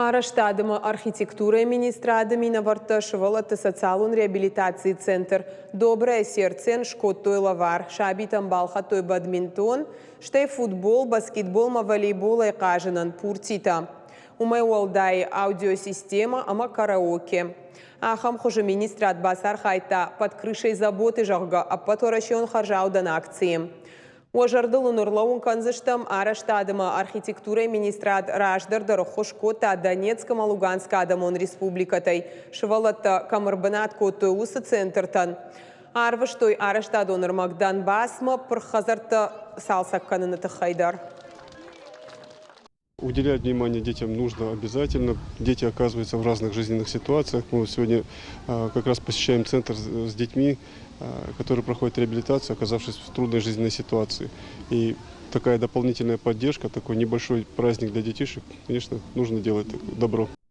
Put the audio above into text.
Арӕзтад ӕмӕ архитектурӕйы министрады минӕвӕрттӕ сывӕллӕтты социалон реабилитацийы центр «Доброе сердце»-ӕн скодтой лӕвар. Сабитӕн балхӕдтой бадминтон, стӕй футбол, баскетбол ӕмӕ волейболӕй хъазынӕн пуртитӕ. Уымӕй уӕлдай аудиосистемӕ ӕмӕ караоке. Ахӕм хуызы министрад бацархайдта «Под крышей заботы», зӕгъгӕ, ӕппӕтуӕрӕсеон хӕрзаудӕн акцийы. Уӕ зӕрдыл уын ӕрлӕууын кӕндзыстӕм, арӕзтад ӕмӕ архитектурӕйы министрад раздӕр дӕр ӕххуыс кодта Донецк ӕмӕ Луганскы адӕмон республикӕтӕй, сывӕллӕттӕ кӕм ӕрбынат кодтой, уыцы центртӕн. Арвыстой арӕзтадон ӕрмӕг Донбассмӕ пырх хӕдзӕрттӕ цалцӕг кӕныны тыххӕй дӕр. Уделять внимание детям нужно обязательно. Дети оказываются в разных жизненных ситуациях. Мы сегодня как раз посещаем центр с детьми, которые проходят реабилитацию, оказавшись в трудной жизненной ситуации. И такая дополнительная поддержка, такой небольшой праздник для детишек, конечно, нужно делать добро.